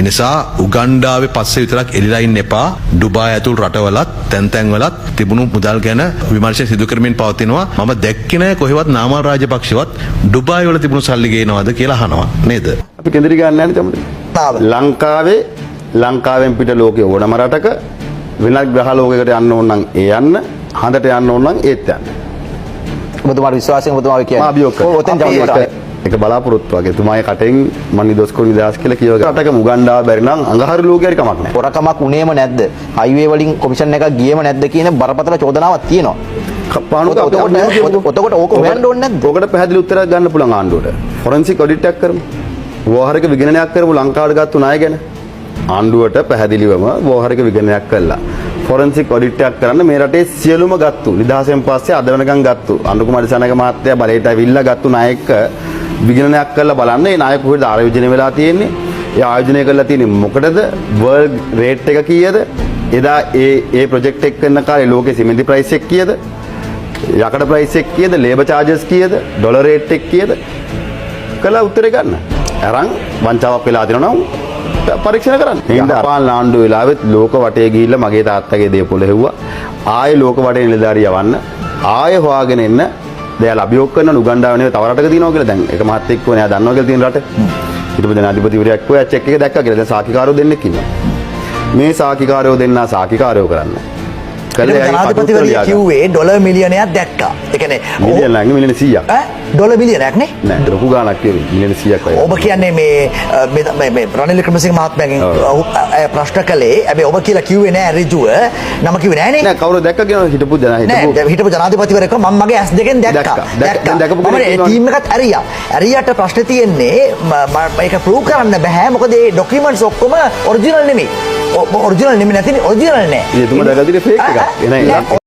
ඒ නිසා උගන්ඩාවේ පස්සේ විතරක් එලිලා ඉන්න එපා. ඩුබායි ඇතුළු රටවලත් තැන් තැන්වලත් තිබුණු මුදල් ගැන විමර්ශන සිදු කරමින් පවතිනවා. මම දැක්කේ නෑ කොහෙවත් නාමල් රාජපක්ෂවත් ඩුබායි වල තිබුණු සල්ලි ගේනවද කියලා අහනවා නේද? අපි කෙඳිරි ගන්න යන්නේ චමද? ලංකාවේ, ලංකාවෙන් පිට ලෝකේ ඕනම රටක වෙනත් ග්‍රහ ලෝකයකට යන්න ඕන නම් ඒ යන්න, හඳට යන්න ඕන නම් ඒත් යන්න. ඔබතුමාට විශ්වාසයෙන් ඔබතුමා ඔය මම කියන්නේ. අභියෝග කරනවා. ඔව්, ඔතෙන් අපි ජමතුමාට ඒක බලාපොරොත්තුවක්. එතුමාගේ කටෙන් මම නිදොස් කො නිදහස් කියලා කියව රටක උගන්ඩාව බැරි නම් අඟහරු ලෝකේ හරි කමක් නැහැ. හොරකමක් උනේම නැද්ද? හයිවේ වලින් කොමිෂන් එකක් ගියේම නැද්ද කියන බරපතල චෝදනාවක් තියෙනවා. පානුක අපි ඔතකොට ඕක හොයන්න ඕනේ නැද්ද? ඔකට පැහැදිලි උත්තරයක් ගන්න පුළුවන් ආණ්ඩුවට. ෆොරෙන්සික් ඔඩිට් එකක් කරමු. ව්‍යවහාරික විගණනයක් කරමු ලංකාවට ගත්තු ණය ගැන. ආණ්ඩුවට පැහැදිලිවම ව්‍යවහාරික විගණනයක් කළා. ෆොරෙන්සික් ඔඩිට් එකක් කරන්න මේ රටේ සියලුම ගත්තු නිදහසෙන් පස්සේ අද වෙනකන් ගත්තු අනුර කුමාර දිසානායක මහත්තයා බලයට ඇවිල්ලා ගත්තු ණය එක්ක විගණනයක් කරලා බලන්න ඒ ණය කොහෙද ආයෝජනය වෙලා තියෙන්නේ? ඒ ආයෝජනය කරලා තියෙන්නේ මොකටද? වර්ල්ඩ් රේට් එක කීයද? එදා ඒ ඒ ප්‍රොජෙක්ට් එක කරන කාලේ ලෝකේ සිමෙන්ති ප්‍රයිස් එක කීයද? යකඩ ප්‍රයිස් එක කීයද? ලේබර් චාර්ජස් කීයද? ඩොලර් රේට් එක කීයද? කළා උත්තරේ ගන්න. අරන් වංචාවක් වෙලා තියෙනවා නම් පරීක්ෂණ කරන්න. ඒ හින්දා පාලන ආණ්ඩුව වෙලාවෙත් ලෝක වටේ ගිහිල්ලා මගේ තාත්තගේ දේපොළ හෙව්වා. ආයේ ලෝක වටේ නිලධාරී යවන්න. ආයේ හොයාගෙන එන්න. දැන් අභියෝග කරන උගන්ඩාව නෙවෙයි තව රටක තියෙනවා කියලා. දැන් එක මහත්තයෙක් කිව්වනේ එයා දන්නවා කියලා තියෙන රට. හිටපු ජනාධිපතිවරයෙක් කිව්වා චෙක් එක දැක්කා කියලා. දැන් සාක්ෂිකාරයෝ දෙන්නෙක් ඉන්නවා. මේ සාක්ෂිකාරයෝ දෙන්නා සාක්ෂිකාරයෝ කරන්න. කළේ ඇයි ජනාධිපතිවරිය කටුත්තර කිව්වේ ඩොලර් මිලියනයක් දැක්කා. ඒ කියන්නේ මිලියන නෑ, මිලියන 100ක්. ඈ, ඩොලර් මිලියනයක් නේ? නෑ, ලොකු ගාණක් කිව්වේ මිලියන 100ක් වගේ. ඔබ කියන්නේ මේ මේ මේ මේ රනිල් වික්‍රමසිංහ මහත්මයාගෙන් ඔහු ඇය ප්‍රශ්න කළේ. හැබැයි ඔබ කියලා කිව්වේ නෑ ඍජුව. නම කිව්වේ නෑනේ. නෑ, කවුරු දැක්ක කියන හිටපු ජනා නෑ, හිටපු දැන් හිටපු ජනාධිපතිවරයෙක්ව මම මගේ ඇස් දෙකෙන් දැක්කා. දැක්කා. දැන් දැකපු මම කෙනෙක් ඉන්නවනේ. ටීම් එකත් ඇරියා. ඇරියට ප්‍රශ්නේ තියෙන්නේ මේක ප්‍රූව් කරන්න බෑ. මොකද ඒ ඩොකියුමන්ට්ස් ඔක්කොම ඔරිජිනල් නෙමෙයි. ඔරිජිනල් නෙමෙයි, නැතිනේ ඔරිජිනල් නෑ. ඉතින් එතුමා දැකලා තියෙන්නේ ෆේක් එකක්. එන නෑ.